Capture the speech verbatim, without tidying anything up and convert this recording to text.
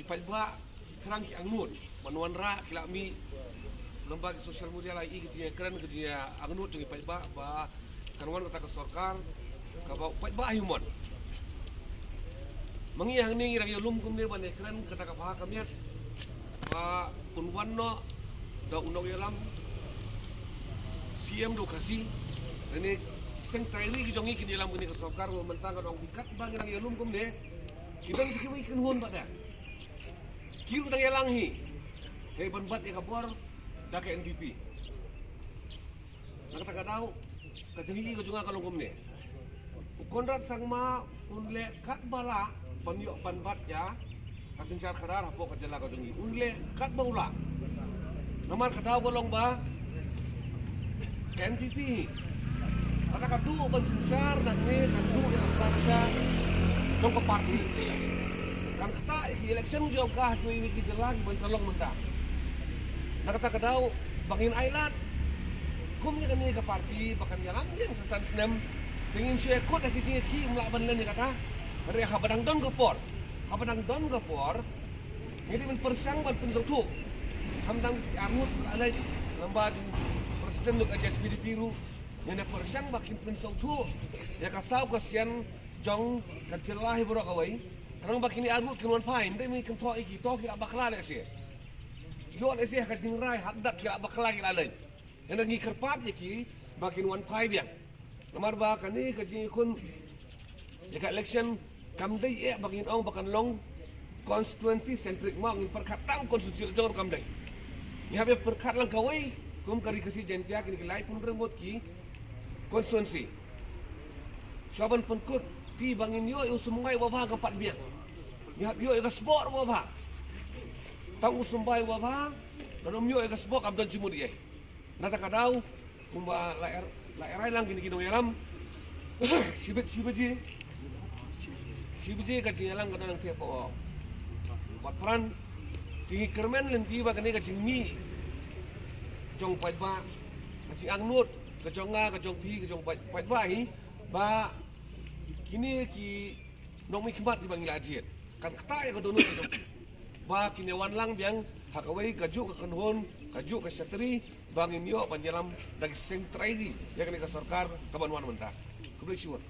Paidbah thrang ki angnud ban wanrah, ki la mih lyngba ki social media, la ïohi ki jingkren, ki jingangnud jong ki paidbah ba kan wan kata ka sorkar kaba u paidbah hi u mon. Ma ngi hangne ngi dang ïalum kumne ban ïakren kata ka bha ka miat ba un wan noh da u nongïalam C M da u Khasi. Lane seng trai ri ki jong ngi kin ïalam kane ka sorkar, ba mynta ka dang bikat ba ngi dang ïalum kumne. Ki don sa kiwei ki kynhun bad da ki ruh dang ïalang hi, hei ban bat ïa ka bor da ka N P P. Na kata ka daw ka jingïohi ka jong nga ka long kumne: u Conrad Sangma un leh katba lah ban ïoh ban bat ïa ka synshar khadar hapoh ka jylla ka jong ngi. Un leh katba u lah. Namar ka daw ka long ba ka N P P hi, kata ka duh ban synshar nangne kan duh ïa ka party jong ka party. Kan ktah ïa ki election jong ka ha kiwei kiwei ki jylla kiban sa long mynta. Na kata ka daw ba ngin ailad kum ïa kane ka party ba kan ïalam biang sa san snem, te ngin shu ïakut ïa ki jingïakhih, ym lah ban len ïa kata. Hynrei haba dang don ka por, haba dang don ka por, ngi dei ban pyrshang ban pynsngewthuh. Kham dang arngut la leit lamba jong president jong ka H S P D P ruh, ngi dei pyrshang ba kin pynsngewthuh ïa ka saw ka sian jong ka jylla hi baroh kawei. Khnang ba kine arngut kin wan phai, ym dei ban kynthoh ïa ki, to ki la bakla lehse. Ïoh lehse ha ka jingrai ha kdap ki la bakla ki la leit. Hynrei ngi kyrpad ïa ki ba kin wan phai biang. Namar ba kane ka jingïakhun ïa ka election kam dei eh ba ngin ong ba kan long constituency centric, ma ngin pyrkhat tang constituency jong ruh kam dei. Ngi hap ïa pyrkhat lang kawei, kum ka Ri Khasi Jaiñtia kine ki laiphew hynriew ngut ki constituency. Shuwa ban pynkut, te ba ngin ïoh ïa u symbai uba bha kam pat biang. Ngi hap ïoh ïa ka sboh uba bha. Tang u symbai uba bha, lada ym ïoh ïa ka sboh kam don jingmut ei. Na kata ka daw kumba la er, la erai lang kine ki nongïalam, shibit shi baje, shi baje ka jingïalang ka don nangta hapoh Wahpran. Te ngi kyrmen lynti ba kane ka jingmih jong paidbah, ka jingangnud ka jong nga, ka jong phi, ka jong paid, paidbah hi, ba kine ki nongmihkhmat kiba ngi la jied kan ktah ïa ka dohnud ka jong ki, ba kin ïa wan lang biang ha kawei kajuh ka kynhun, kajuh ka shatri, ba ngin ïoh ban ïalam da ki seng trai ri ïa kane ka sorkar kaban wan mynta. Khublei shibun.